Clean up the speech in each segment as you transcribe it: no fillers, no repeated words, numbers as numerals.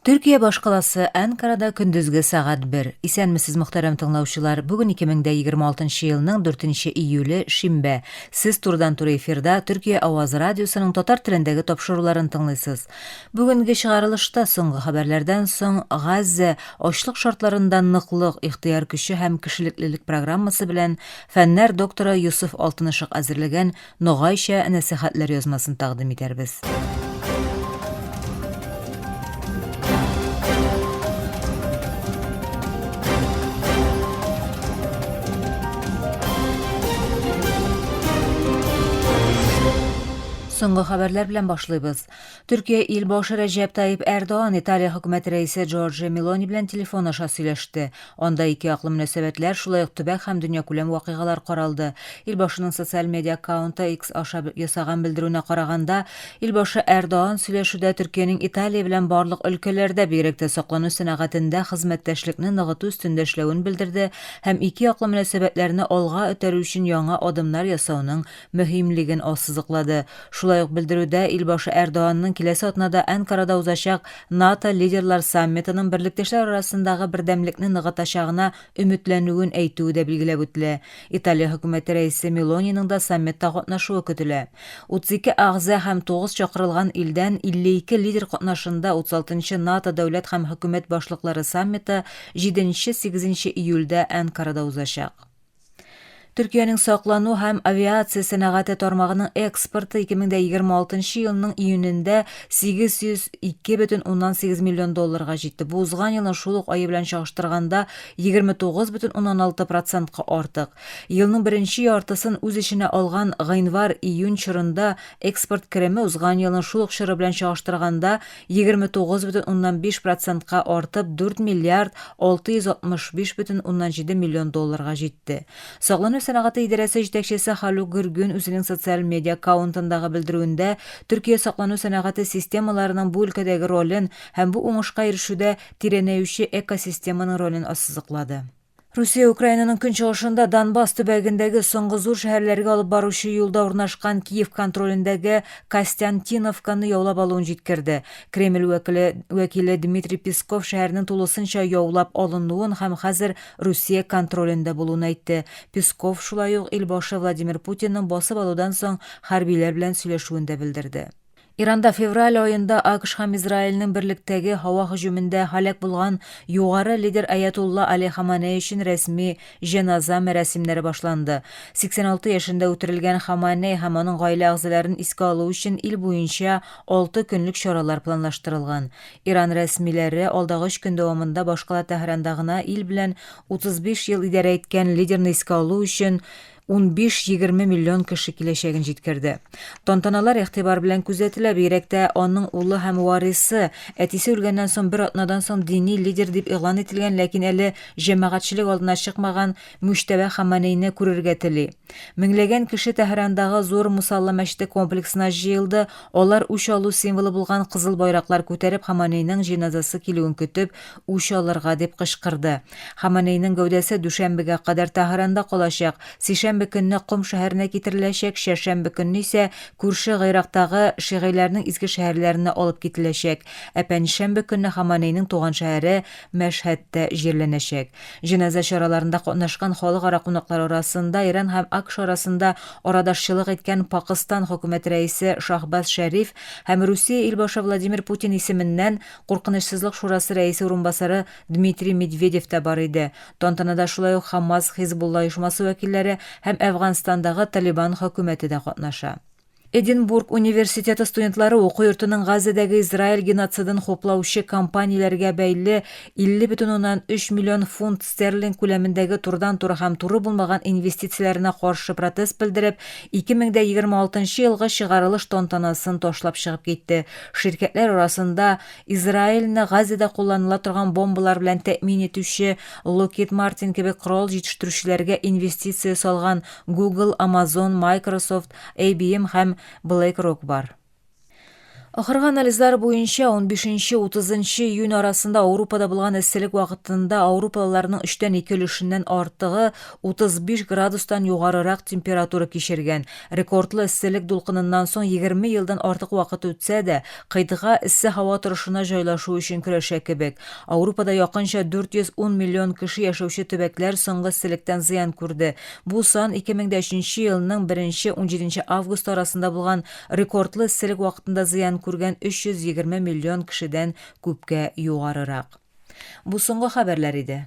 Төркия башкаласы Әнкарада көндезге сәгать 1. Исәнмесез, мөхтәрәм тыңлаучылар. Бүген 2026 елның 4 июле, шимбә. Сез турыдан-туры эфирда Төркия авазы радиосының татар телендәге тапшыруларын тыңлыйсыз. Бүгенге чыгарылышта соңгы хәбәрләрдән соң Газзә ачлык шартларында ныклык, ихтыяр көче һәм кешелеклелек программасы белән фәннәр докторы Йосыф Алтынышык әзерләгән Ногайча нәсыйхәтләр язмасын тәкъдим итәрбез. Соңгы хәбәрләр белән башлыйбыз. Төркия ил башы Рәҗәп Таип Эрдоан Италия хөкүмәте рәисе Джорджия Мелони белән телефон аша сөйләште. Анда ике яклы мөнәсәбәтләр, шулай ук төбәк һәм дөньякүләм вакыйгалар каралды. Илбашының социаль медиа аккаунты X аша ясаган белдерүенә караганда, илбашы Эрдоан сөйләшүдә Төркиянең Италия белән барлык өлкәләрдә, бигрәк тә саклану сәнәгатендә хезмәттәшлекне ныгыту өстендә эшләвен белдерде һәм ике яклы мөнәсәбәтләрне алга этәрү өчен яңа адымнар ясауның мөһимлеген ассызыклады. Шулай ук белдерүдә Илбашы Эрдоганның киләсе атнада Әнкарада узачак НАТО лидерлар саммитының берлектәшләр арасындагы бердәмлекне ныгытачагына өметләнүен әйтүе дә билгеләп үтелә. Италия хөкүмәте рәисе Мелониның да саммитта катнашуы көтелә. 32 әгъза һәм 9 чакырылган илдән 52 лидер катнашында 36 нчы НАТО дәүләт һәм хөкүмәт башлыклары саммиты җиденче-сигезенче июльдә Әнкарада узачак. Төркиянең саклану һәм авиация сәнәгате тармагының экспорты 2026 елның июнендә 802,8 миллион долларга җитте. Бу узган елның шул ук ае белән чагыштырганда 29,6 процентка артык. Елның беренче яртысын үз эченә алган гыйнвар-июнь чорында экспорт кереме узган елның шул ук чоры белән чагыштырганда 29,5 процентка артып 4 миллиард 665,7 миллион долларга җитте. Саклану сәнәгате идарәсе җитәкчесе Халук Гөргүн үзенең социаль медиа аккаунтындагы белдерүендә Төркия саклану сәнәгате системаларының бу өлкәдәге ролен һәм бу уңышка ирешүдә тирәнәюче экосистеманың ролен ассызыклады. Русия Украинаның көнчыгышында Донбасс төбәгендәге соңгы зур шәһәрләргә алып баручы юлда урнашкан Киев контролендәге Костянтиновканы яулап алуын җиткерде. Кремль вәкиле, вәкиле Дмитрий Песков шәһәрнең тулысынча яулап алынуын һәм хәзер Русия контролендә булуын әйтте. Песков шулай ук илбашы Владимир Путинның басып алудан соң хәрбиләр белән сөйләшүен дә белдерде. Иранда февраль аенда АКШ һәм Израильнең берлектәге һава һөҗүмендә һәлак булган югары лидер Аятулла Али Хаманей өчен рәсми җеназа мәрасимнәре башланды. 86 яшендә үтерелгән Хаманей һәм аның гаилә әгъзаларын искә алу өчен ил буенча алты көнлек чаралар планлаштырылган. Иран рәсмиләре алдагы өч көн дәвамында башкала Тәһранда гына ил белән 35 ел идарә иткән лидерны искә алу өчен 15-20 миллион кеше киләчәген җиткерде. Тантаналар игътибар белән күзәтелә, бигрәк тә аның улы һәм варисы, әтисе үлгәннән соң бер атнадан соң дини лидер дип игълан ителгән, ләкин әле җәмәгатьчелек алдына чыкмаган Мүҗтәбә Хаманейны күрергә тели. Меңләгән кеше Тәһрандагы зур Мусалла мәчете комплексына җыелды, алар үч алу символы булган кызыл байраклар күтәреп Хаманейның җеназасы килүен көтеп, үч алырга дип кычкырды. Хаманейның гәүдәсе дүшәмбегә кадәр Таһранда калачак, сишәмбе көнне Ком шәһәренә китереләчәк, чәршәмбе көнне исә күрше Гыйрактагы шигыйләрнең изге шәһәрләренә алып кителәчәк, ә пәнҗешәмбе көнне Хаманейның туган шәһәре Мәшһәдтә җирләнәчәк. Җеназа чараларында катнашкан халыкара кунаклар арасында Иран һәм АКШ арасында арадашчылык иткән Пакыстан хөкүмәте рәисе Шаһбаз Шәриф һәм Русия илбашы Владимир Путин исеменнән Куркынычсызлык шурасы рәисе урынбасары Дмитрий Медведев та бар иде. Тантанада шулай ук Хамас, Хизбулла оешмасы вәкилләре һәм Әфганстандагы Талибан хөкүмәте дә катнаша. Эдинбург университеты студентлары уку йортының Газәдәге Израиль геноцидын хуплаучы компанияләргә бәйле 50,3 миллион фунт стерлинг күләмендәге турыдан-туры һәм туры булмаган инвестицияләренә каршы протест белдереп, 2026 елгы чыгарылыш тантанасын ташлап чыгып китте. Ширкәтләр арасында Израильне Газада кулланыла торган бомбалар белән тәэмин итүче Lockheed Martin кебек корал җитештерүчеләргә инвестиция салган Google, Amazon, Microsoft, IBM һәм BlackRock бар. Ахыргы анализлар буенча, 15-30 июнь арасында Аурупада булган эсселек вакытында аурупалыларның өчтән ике өлешеннән артыгы 35 градустан югарырак температура кичергән. Рекордлы эсселек дулкыныннан соң 20 елдан артык вакыт үтсә дә, кыйтга эссе һава торышына җайлашу өчен көрәшә кебек. Аурупада якынча 410 миллион кеше яшәүче төбәкләр соңгы эсселектән зыян күрде. Бу сан 2003 елның 1-17 августы арасында булган Рекордлы эсселек вакытында зыян күргән 320 миллион кешедән күпкә югарырак. Бу соңгы хәбәрләр иде.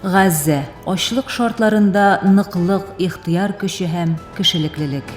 Газзә, ачлык шартларында ныклык, ихтыяр көче һәм кешелеклелек.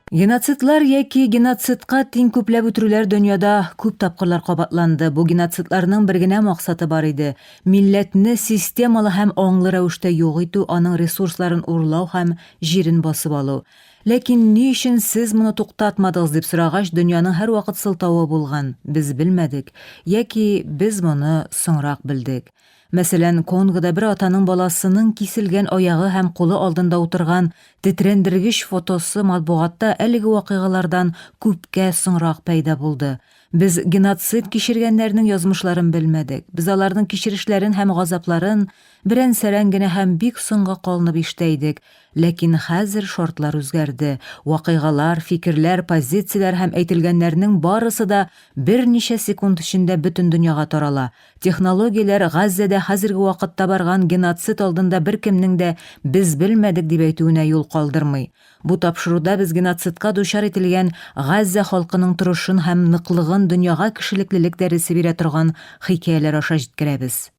Геноцидлар яки геноцидка тиң күпләп үтерүләр дөньяда күп тапкырлар кабатланды. Бу геноцидларның бер генә максаты бар иде, милләтне системалы һәм аңлы рәвештә юк итү, аның ресурсларын урлау һәм җирен басып алу. Ләкин ни өчен сез моны туктатмадыгыз дип сорагач, дөньяның һәрвакыт сылтавы булган, без белмәдек, яки без моны соңрак белдек. Мәсәлән, Конгода бер атаның баласының киселгән аягы һәм кулы алдында утырган тетрәндергеч фотосы матбугатта әлеге вакыйгалардан күпкә соңрак пәйда булды. Без геноцид кичергәннәрнең язмышларын белмәдек. Без аларның кичерешләрен һәм газапларын берән-сәрән генә һәм бик соңга калынып ишетә идек. Ләкин хәзер шартлар үзгәрде. Вакыйгалар, фикерләр, позицияләр һәм әйтелгәннәрнең барысы да берничә секунд эчендә бөтен дөньяга тарала. Технологияләр Газзәдә хәзерге вакытта барган геноцид алдында беркемнең дә без белмәдек дип әйтүенә юл калдырмый. Бу тапшыруда без геноцидка дучар ителгән Газзә халкының торышын һәм ныклыгын дөньяга кешелеклелек дәресе бирә торган хикәяләр аша җиткерәбез.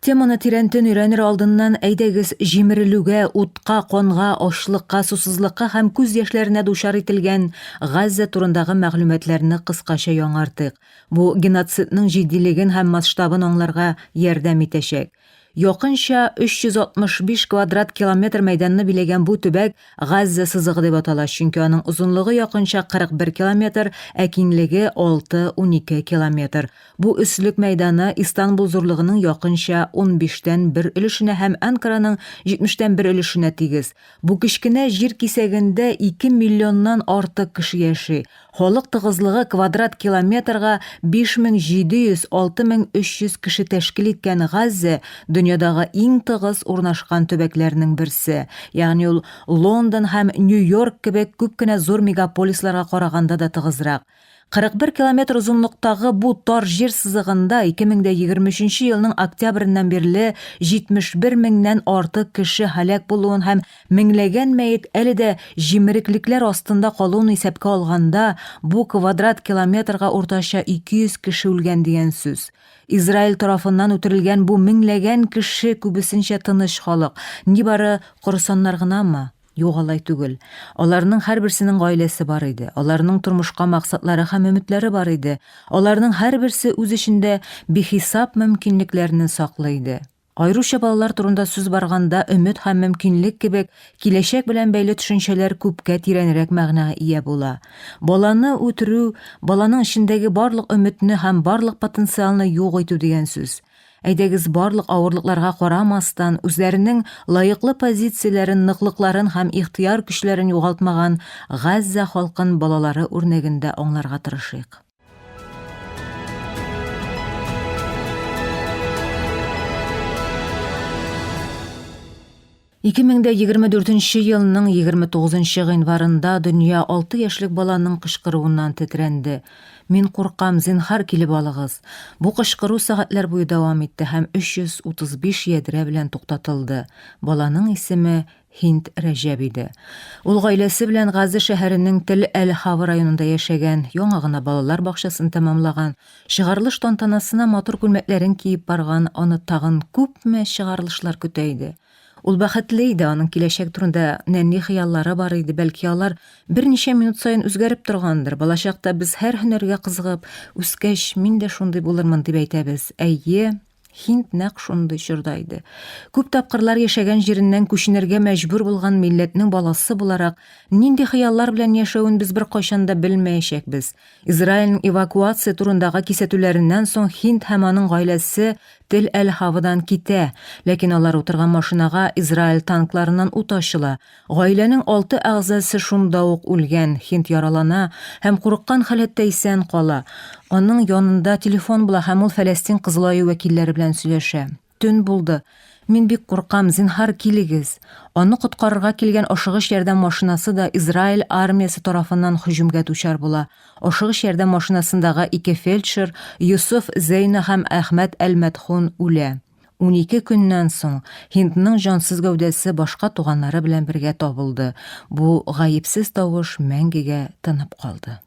Теманы тирәнтен өйрәнер алдыннан, әйдәгез, җимерелүгә, утка, канга, ачлыкка, сусызлыкка һәм күз яшьләренә дучар ителгән Газзә турындагы мәгълүматларны кыскача яңартыйк. Бу геноцидның җитдилеген һәм масштабын аңларга ярдәм итәчәк. Якынча 365 квадрат километр мәйданны биләгән бу төбәк Газзә сызыгы дип атала, чөнки аның озынлыгы якынча 41 километр, ә киңлеге 6-12 километр. Бу өслек мәйданы Истанбул зурлыгының якынча унбиштән бер өлешенә һәм Әнкараның җитмештән бер өлешенә тигез. Бу кечкенә җир кисәгендә ике миллионнан артык кеше яши. Халык тыгызлыгы квадрат километрга 5700, 6300 кеше тәшкил иткән Газзә дөньядагы иң тыгыз урнашкан төбәкләрнең берсе. Ягъни ул Лондон һәм Нью-Йорк кебек күп кенә зур мегаполисларга караганда да тыгызрак. 41 километр озынлыктагы бу тар җир сызыгында 2023 елның октябреннән бирле 71 меңнән артык кеше һәлак булуын һәм меңләгән мәет әле дә җимереклекләр астында калуын исәпкә алганда, бу квадрат километрга уртача 200 кеше үлгән дигән сүз. Израиль тарафыннан үтерелгән бу меңләгән кеше күбесенчә тыныч халык, нибары корсаннар гынамы? Юк, алай түгел. Аларның һәрберсенең гаиләсе бар иде. Аларның тормышка максатлары һәм өметләре бар иде. Аларның һәрберсе үз эчендә бихисап мөмкинлекләрне саклый иде. Аеруча балалар турында сүз барганда, өмет һәм мөмкинлек кебек киләчәк белән бәйле төшенчәләр күпкә тирәнрәк мәгънәгә ия була. Баланы үтерү, баланың эчендәге барлык өметне һәм барлык потенциалны юк итү дигән сүз. Әйдәгез, барлык авырлыкларга карамастан, үзләренең лаеклы позицияләрен, ныклыкларын һәм ихтыяр көчләрен югалтмаган Газзә халкын балалары үрнәгендә аңларга тырышыйк. 2024 елның 29 гыйнварында дөнья 6 яшьлек баланың кычкыруыннан тетрәнде. Мин куркам, зинһар килеп алыгыз. Бу кычкыру сәгатьләр буе дәвам итте һәм 335 ядрә белән туктатылды. Баланың исеме Һинд Рәҗәб иде. Ул гаиләсе белән Газы шәһәренең Тел әл-Хава районында яшәгән, яңа гына балалар бакчасын тәмамлаган, чыгарылыш тантанасына матур күлмәкләрен киеп барган, аны тагын күпме чыгарылышлар көтә иде. Ул бәхетле иде, аның киләчәк турында нәни хыяллары бар иде, бәлки алар берничә минут саен үзгәреп торгандыр. Балачакта без һәр һөнәргә кызыгып, үскәч, мин дә шундый булырмын дип әйтәбез. Әйе. Һинд нәкъ шундый чорда иде. Күп тапкырлар яшәгән җиреннән күченергә мәҗбүр булган милләтнең баласы буларак, нинди хыяллар белән яшәвен без беркайчан да белмәячәкбез. Израильнең эвакуация турындагы кисәтүләреннән соң Һинд һәм аның гаиләсе Тель-әл-Хавадан китә, ләкин алар утырган машинага Израиль танкларыннан ут ачыла. Гаиләнең алты әгъзасы шунда ук үлгән, Һинд яралана һәм курыккан халәттә исән кала. Аның янында телефон була һәм ул Фәләстин Кызыл Ае вәкилләре белән сөйләшә. Төн булды. Мин бик куркам, зинһар килегез. Аны коткарырга килгән ашыгыч ярдәм машинасы да Израиль армиясе тарафыннан һөҗүмгә дучар була. Ашыгыч ярдәм машинасындагы ике фельдшер, Йосыф Зәйна һәм Әхмәт әл-Мәдхун үлә. 12 көннән соң Һиндның җансыз гәүдәсе башка туганнары белән бергә табылды. Бу гаепсез тавыш мәңгегә тынып калды.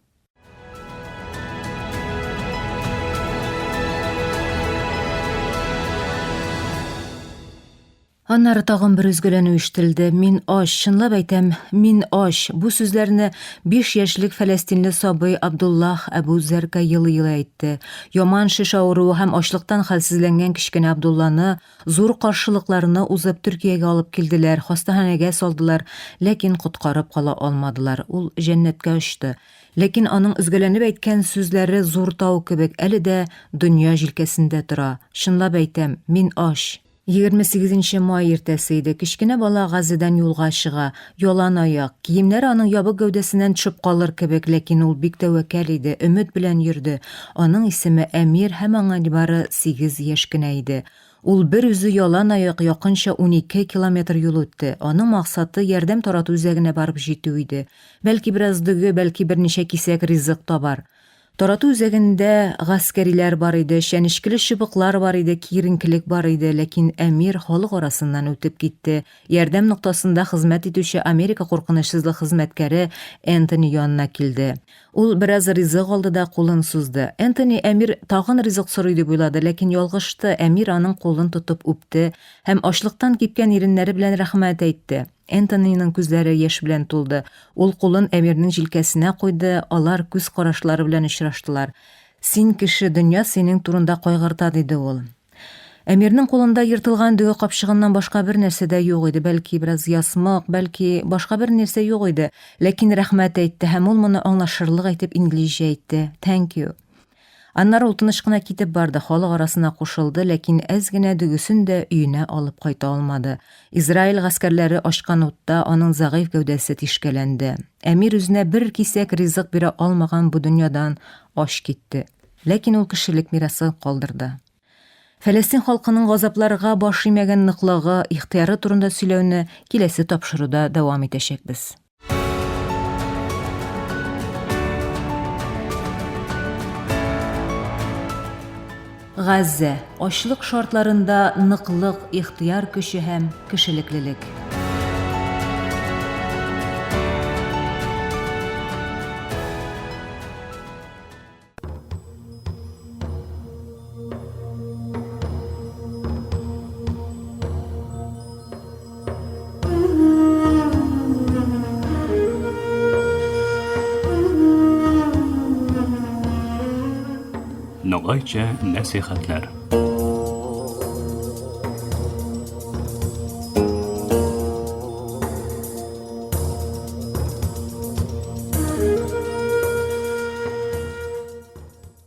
Аннары тагын бер өзгәләнү ишетелде. Мин ач, чынлап әйтәм, мин ач. Бу сүзләрне 5 яшьлек фәләстинле сабый Абдуллах Әбу Зәрка елый-елый әйтте. Яман шеш авыруы һәм ачлыктан хәлсезләнгән кечкенә Абдулланы зур каршылыкларны узып Төркиягә алып килделәр, хастаханәгә салдылар, ләкин коткарып кала алмадылар. Ул җәннәткә очты. Ләкин аның өзгәләнеп әйткән сүзләре зур тау кебек әле дә дөнья җилкәсендә тора. Чынлап әйтәм, мин ач. 28 нче май иртәсе иде. Кечкенә бала Газзәдән юлга чыга. Ялан аяк. Киемнәре аның ябык гәүдәсеннән төшеп калыр кебек, ләкин ул бик тәвәккәл иде, өмет белән йөрде. Аның исеме Әмир һәм аңа нибары сигез яшь кенә иде. Ул бер үзе ялан аяк якынча 12 километр юл үтте. Аның максаты ярдәм тарату үзәгенә барып җитү иде. Бәлки бераз дөге, бәлки берничә кисәк ризык табар. Тарату үзәгендә гаскәриләр бар иде, чәнечкеле чыбыклар бар иде, киеренкелек бар иде, ләкин Әмир халык арасыннан үтеп китте. Ярдәм ноктасында хезмәт итүче Америка куркынычсызлык хезмәткәре Энтони янына килде. Ул бераз ризык алды да кулын сузды. Энтони Әмир тагын ризык сорый дип уйлады, ләкин ялгышты, Әмир аның кулын тотып үпте һәм ачлыктан кипкән иреннәре белән рәхмәт әйтте. Энтониның күзләре яшь белән тулды. Ул кулын Әмирнең җилкәсенә куйды, алар күз карашлары белән очраштылар. Син кеше, дөнья синең турында кайгырта, диде ул. Әмирнең кулында ертылган дөге капчыгыннан башка бер нәрсә дә юк иде, бәлки, бераз ясмык, бәлки, башка бер нәрсә юк иде. Ләкин рәхмәт әйтте һәм ул моны аңлашырлык итеп инглизчә әйтте. Thank you. Аннары ул тыныч кына китеп барды, халык арасына кушылды, ләкин әз генә дөгесен дә өенә алып кайта алмады. Израиль гаскәрләре ачкан утта аның зәгыйфь гәүдәсе тишкәләнде. Әмир үзенә бер кисәк ризык бирә алмаган бу дөньядан ач китте. Ләкин ул кешелек мирасы калдырды. Фәләстин халкының газапларга баш имәгән ныклыгы, ихтыяры турында сөйләүне киләсе тапшыруда дәвам итәчәкбез. Газзә, ачлык шартларында ныклык, ихтыяр көче һәм кешелеклелек. Ногайча нәсихәтләр.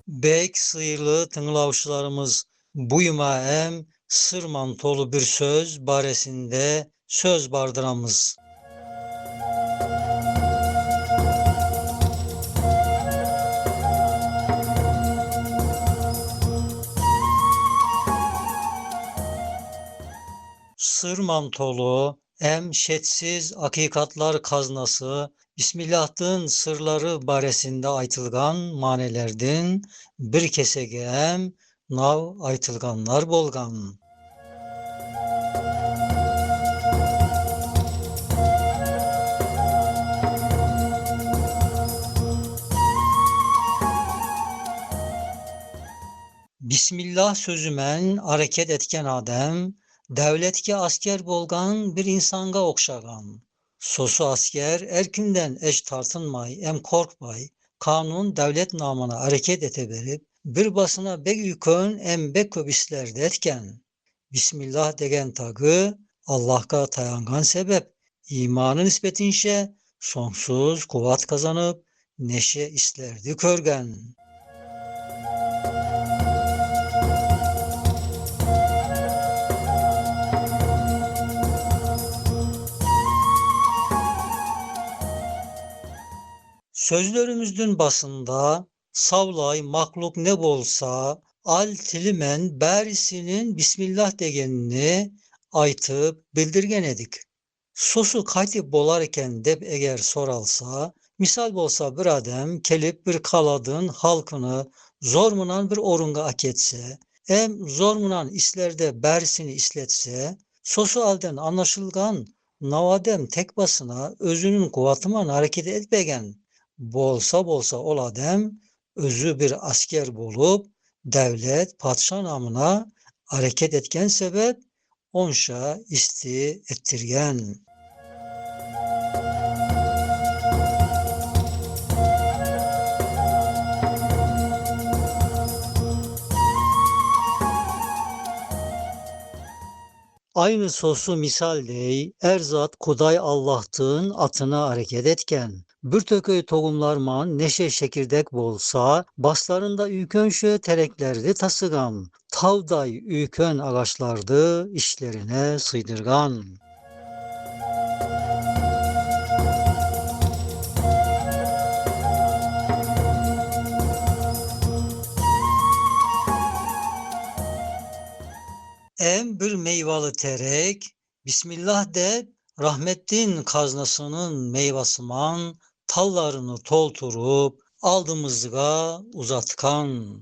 Bek sıyırlı tınglavşılarımız buyuma em sırman tolu bir söz baresinde söz bardıramız. Sır mantolu, em şetsiz hakikatlar kaznası, Bismillahtın sırları baresinde aytılgan manelerdin bir kesege em nav aytılganlar bolgan. Bismillah sözümen hareket etken adem, devletke asker bolgan bir insanga okşagan. Sosu asker erkinden eş tartınmay, em korkmay, kanun devlet namına hareket ete verip, Bir basına bek üyken em bek köp islerdi etken. Bismillah degen tagı Allah'a tayangan sebep imanı nispetinşe sonsuz kuvvet kazanıp neşe islerdi körgen. Sözlerimizin basında savlay mahluk ne bolsa al tilimen berisinin Bismillah degenini aytıp bildirgen edik. Sosu kaytip bolar iken dep eğer soralsa, misal bolsa bir adam kelip bir kaladın halkını zormunan bir orunga aketse, em zormunan islerde berisini isletse, sosu alden anlaşılgan navadem tek basına özünün kuvatıman hareket etmegen, bolsa bolsa ol adem özü bir asker bolup devlet padişah namına hareket etken sebep onşa isti ettirgen. Aynı sosu misal dey, erzat Kuday Allah'tın atına hareket etken, bir tököy tohumlarman neşe şekirdek bolsa, baslarında üykönşe tereklerdi tasıgan, tavday üykön ağaçlardı işlerine sıydırgan. Em bir meyvalı terek, Bismillah de rahmettin kaznasının meyvasıman tallarını tolturup aldımızga uzatkan.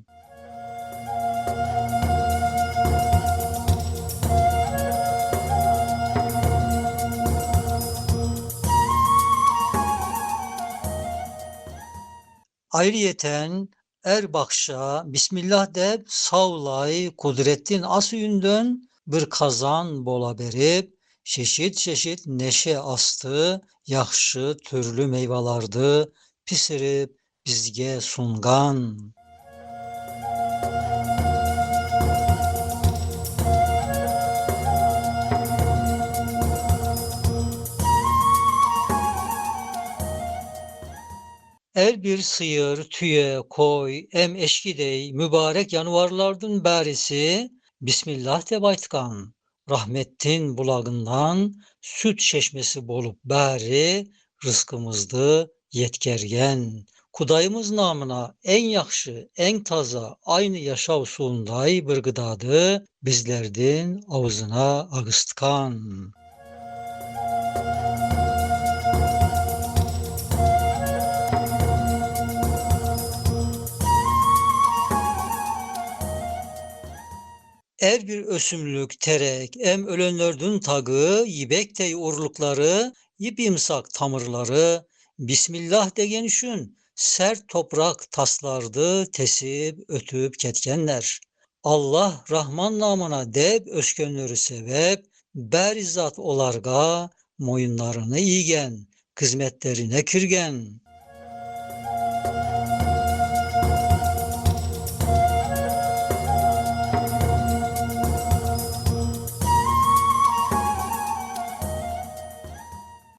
Ayrıyeten Erbakşa Bismillah deb savlay kudrettin asüyünden bir kazan bola berip çeşit çeşit neşe astı, yaxşı türlü meyvelardı pisirip bizge sungan. El bir sıyır, tüye, koy, em eşkidey, mübarek yanvarlardın berisi, Bismillah de baytkan, rahmettin bulağından süt çeşmesi bolup bari rızkımızdı yetkergen. Kudayımız namına en yaxşı, en taza, aynı yaşav suunday bir gıdadı bizlerdin ağzına ağıstkan. Er bir ösümlük, terek, em ölenlerdün tagı, yibektey urlukları, yipimsak tamırları, Bismillah degen üçün sert toprak taslardı tesip ötüp ketkenler. Allah Rahman namına deb öskönleri sebep, berizat olarga moyunlarını iyigen, hizmetlerine kirgen.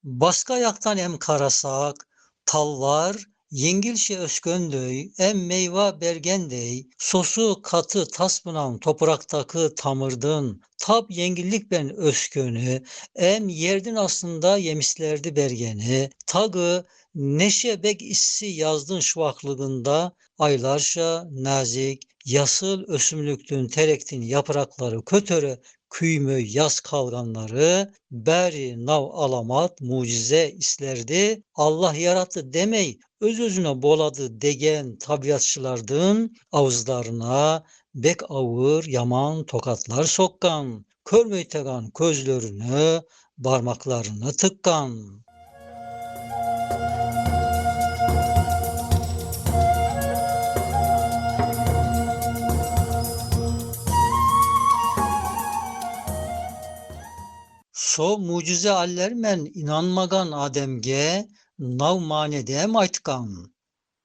Başka yaktan em karasak, tallar, yengilşe ösköndöy, em meyva bergendey, sosu katı tasmınan topraktaki tamırdın, tab yengillik ben öskönü, em yerdin aslında yemislerdi bergeni, tagı neşe bek issi yazdın şuvaklığında, aylarca nazik, yasıl ösümlüktün terektin yaprakları kötörü, küymü yaz kalganları, beri nav alamat mucize islerdi, Allah yarattı demey, öz özüne boladı degen tabiatçılardın avuzlarına bek ağır yaman tokatlar sokkan, körmeytegan közlerini, parmaklarını tıkkan. So mucize allermen inanmagan ademge nav manedem aytkan.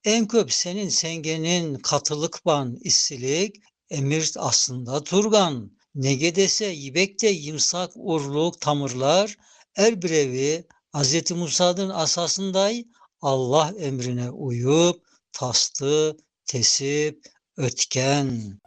En köp senin sengenin katılıkban issilik emir astında turgan. Nege dese yibekte yımsak urluk tamırlar er birevi Hazreti Musa'nın asasınday Allah emrine uyup tastı tesip ötken.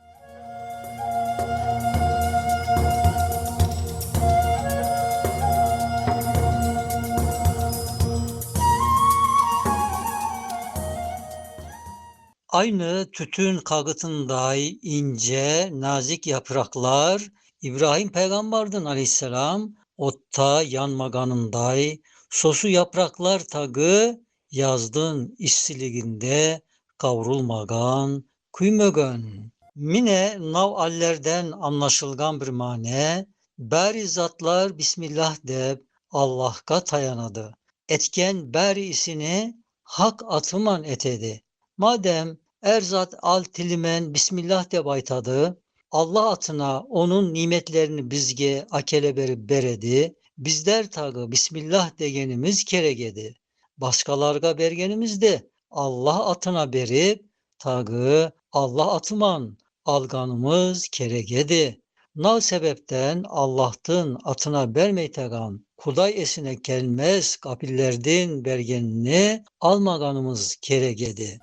Aynı tütün kağıtınday ince, nazik yapraklar İbrahim Peygamber'den aleyhisselam otta yanmaganınday sosu yapraklar tagı yazdın issiliginde kavrulmagan, küymögön. Mine nav allerden anlaşılgan bir mane, bari zatlar Bismillah deb Allah'a tayanadı. Etken bari isini hak atıman etedi. Madem erzat al tilimen Bismillah deb aytadı, Allah atına onun nimetlerini bizge akele berip beredi, bizler tagı Bismillah degenimiz keregedi. Başkalarga bergenimiz de Allah atına berip tagı Allah atıman alganımız keregedi. Nav sebepten Allah'tın atına bermeytegan Kuday esine gelmez kapillerdin bergenini almaganımız keregedi.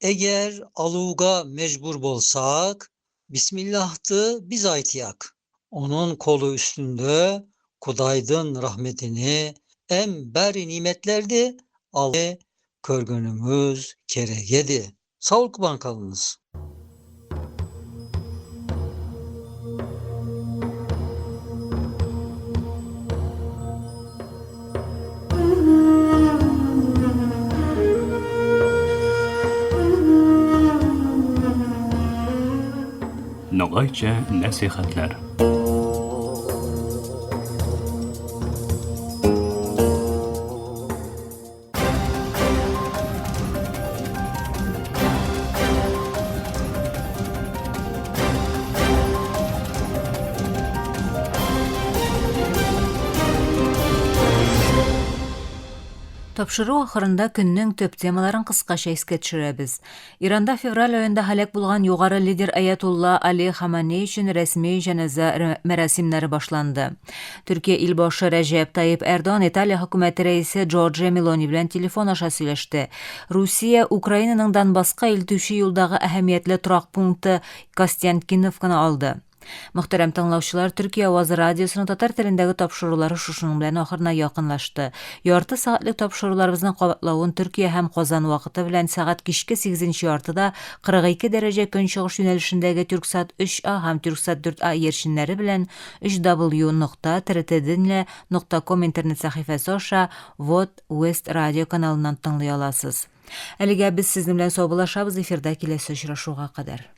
Eğer aluga mecbur bolsak, Bismillah'tı biz aytiyak. Onun kolu üstünde Kudaydın rahmetini em beri nimetlerdi al körgünümüz keregedi. Sağ ol kuban kalınız. Ногайча нәсихәтләр. Тапшыру ахырында көннең төп темаларын кыскача искә төшерәбез. Иранда февраль аенда һәлак булган югары лидер Аятулла Али Хаманей өчен рәсми җәназа мәрасимнәре башланды. Төркия илбашы Рәҗәп Таип Эрдоган Италия хөкүмәте рәисе Джорджия Мелони белән телефон аша сөйләште. Русия Украинаның Донбасска илтүче юлдагы әһәмиятле торак пункты Костянтиновканы алды. Мөхтәрәм тыңлаучылар, Төркия авазы радиосының татар телендәге тапшырулары шушының белән ахырына якынлашты. Ярты сәгатьлек тапшыруларыбызның кабатлавын Төркия һәм Казан вакыты белән сәгать кичке сигезенче яртыда 42 дәрәҗә көнчыгыш юнәлешендәге Тюрксат 3А һәм Тюрксат 4А иярченнәре белән 3W нокта тртднле нокта ком интернет сәхифәсе аша Вот West радио каналыннан тыңлый аласыз. Әлегә без сезнең белән саубуллашабыз, эфирда киләсе очрашуга кадәр.